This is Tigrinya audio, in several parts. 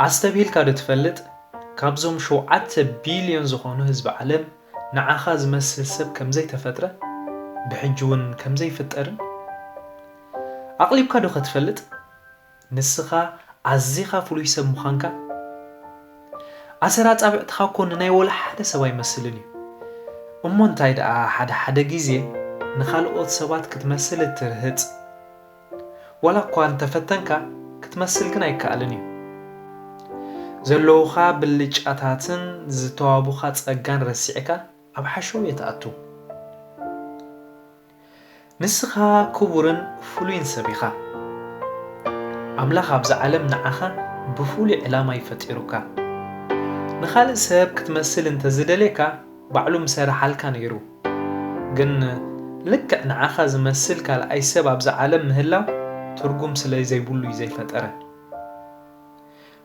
ኣስተብሂልካ ዶ ትፈልጥ? ካብዞም ሸውዓተ ቢልዮን ዝኾኑ ህዝቢ ዓለም ንዓኻ ዝመስል ሰብ ከም ዘይተፈጥረ፣ ብሕጂ እውን ከም ዘይፍጠርን? ኣቕሊብካ ዶ ከትፈልጥ? ንስኻ ኣዚኻ ፍሉይ ሰብ ምዃንካ? ኣሰር ኣጻብዕትኻ እኮ ንናይ ወላ ሓደ ሰብ ኣይመስልን እዩ። እሞ እንታይ ደኣ ሓደ ሓደ ግዜ ንኻልኦት ሰባት ክትመስል እትርህጽ? ዋላ እኳ እንተፈተንካ፣ ክትመስል ግን ኣይከኣልን እዩ። ዘለዉኻ ብልጫታትን ዝተዋቡኻ ጸጋን ረሲዕካ ኣብ ሓሸውየ ትኣቱ። ንስኻ ክቡርን ፍሉይን ሰብ ኢኻ። ኣምላኽ ኣብዛ ዓለም ንዓኻ ብፍሉይ ዕላማ እዩ ፈጢሩካ። ንኻልእ ሰብ ክትመስል እንተዝደልየካ፣ ባዕሉ ምሰርሓልካ ነይሩ። ግን ልክዕ ንዓኻ ዝመስል ካልኣይ ሰብ ኣብዛ ዓለም ምህላው ትርጉም ስለ ዘይብሉ እዩ ዘይፈጠረ።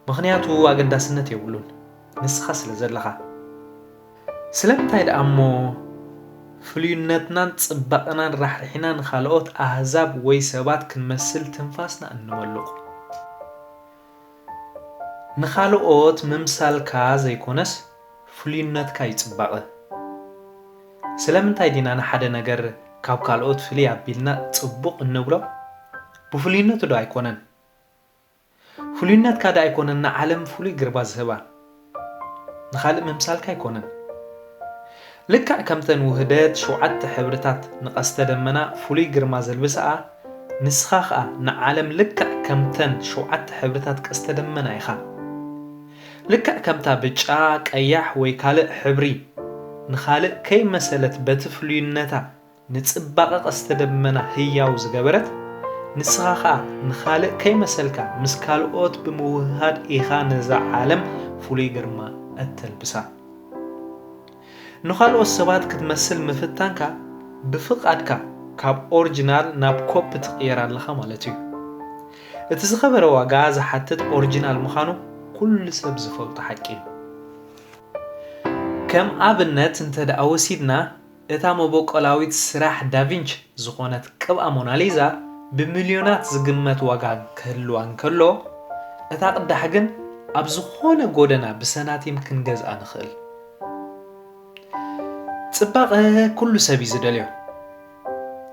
ምኽንያቱ ኣገዳስነት የብሉን፣ ንስኻ ስለ ዘለኻ። ስለምንታይ ደኣ እሞ ፍሉይነትናን ጽባቐናን ራሕሪሕና ንኻልኦት ኣህዛብ ወይ ሰባት ክንመስል ትንፋስና እንመልቕ? ንኻልኦት ምምሳልካ ዘይኮነስ ፍሉይነትካ እዩ ጽባቐ። ስለምንታይ ዲና ንሓደ ነገር ካብ ካልኦት ፍልይ ኣቢልና ጽቡቕ እንብሎ? ብፍሉይነቱ ዶ ኣይኮነን? ፍሉይነትካ ዶ ኣይኮነን ንዓለም ፍሉይ ግርማ ዝህባ? ንኻልእ ምምሳልካ ኣይኮነን። ልክዕ ከምተን ውህደት ሸውዓተ ሕብርታት ንቀስተ ደመና ፍሉይ ግርማ ዘልብስኣ፣ ንስኻ ኸኣ ንዓለም ልክዕ ከምተን ሸውዓተ ሕብርታት ቀስተ ደመና ኢኻ። ልክዕ ከምታ ብጫ፣ ቀያሕ ወይ ካልእ ሕብሪ ንኻልእ ከይመሰለት በቲ ፍሉይነታ ንጽባቐ ቀስተ ደመና ህያው ዝገበረት፣ ንስኻ ኸኣ ንኻልእ ከይመሰልካ ምስ ካልኦት ብምውህሃድ ኢኻ ነዛ ዓለም ፍሉይ ግርማ እተልብሳ። ንኻልኦት ሰባት ክትመስል ምፍታንካ ብፍቓድካ ካብ ኦሪጂናል ናብ ኮፒ ትቕየር ኣለኻ ማለት እዩ። እቲ ዝኸበረ ዋጋ ዝሓትት ኦሪጂናል ምዃኑ ኩሉ ሰብ ዝፈልጦ ሓቂ እዩ። ከም ኣብነት እንተ ደኣ ወሲድና፣ እታ መበቆላዊት ስራሕ ዳቪንች ዝኾነት ቅብኣ ሞናሊዛ ብሚልዮናት ዝግመት ዋጋ ክህልዋ እንከሎ፣ እታ ቅዳሕ ግን ኣብ ዝኾነ ጎደና ብሰናቲም ክንገዝኣ ንኽእል። ጽባቐ ኩሉ ሰብ እዩ ዝደልዮ።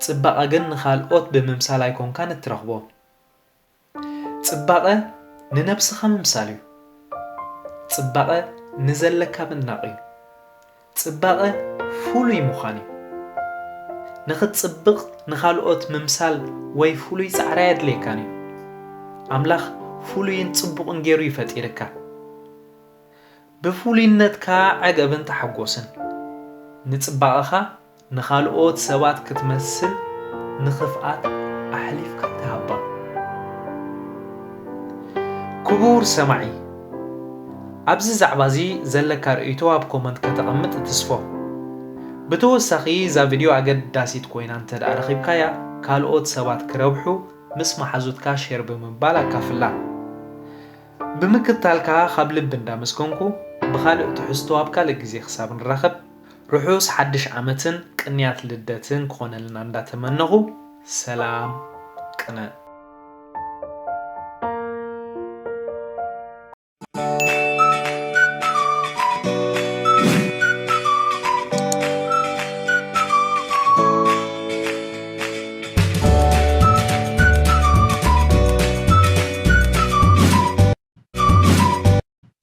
ጽባቐ ግን ንኻልኦት ብምምሳል ኣይኮንካን እትረኽቦ። ጽባቐ ንነብስኻ ምምሳል እዩ። ጽባቐ ንዘለካ ምድናቕ እዩ። ጽባቐ ፍሉይ ምዃን እዩ። ንኽትጽብቕ ንኻልኦት ምምሳል ወይ ፍሉይ ጻዕሪ ኣየድልየካን እዩ። ኣምላኽ ፍሉይን ጽቡቕን ገይሩ እዩ ፈጢርካ። ብፍሉይነትካ ዕገብን ተሓጎስን። ንጽባቐኻ ንኻልኦት ሰባት ክትመስል ንኽፍኣት ኣሕሊፍካ ኣይትሃባ። ክቡር ሰማዒ፣ ኣብዚ ዛዕባ እዚ ዘለካ ርእይቶ ኣብ ኮመንት ከተቐምጥ እትስፎ። ብተወሳኺ እዛ ቪድዮ ኣገዳሲት ኮይና እንተ ደኣ ረኺብካያ፣ ካልኦት ሰባት ክረብሑ ምስ መሓዙትካ ሼር ብምባል ኣካፍላ። ብምክታልካ ካብ ልቢ እንዳመስገንኩ፣ ብኻልእ ትሕዝቶ ኣብ ካልእ ግዜ ክሳብ ንራኸብ፣ ርሑስ ሓድሽ ዓመትን ቅንያት ልደትን ክኾነልና እንዳተመነኹ፣ ሰላም ቅነ።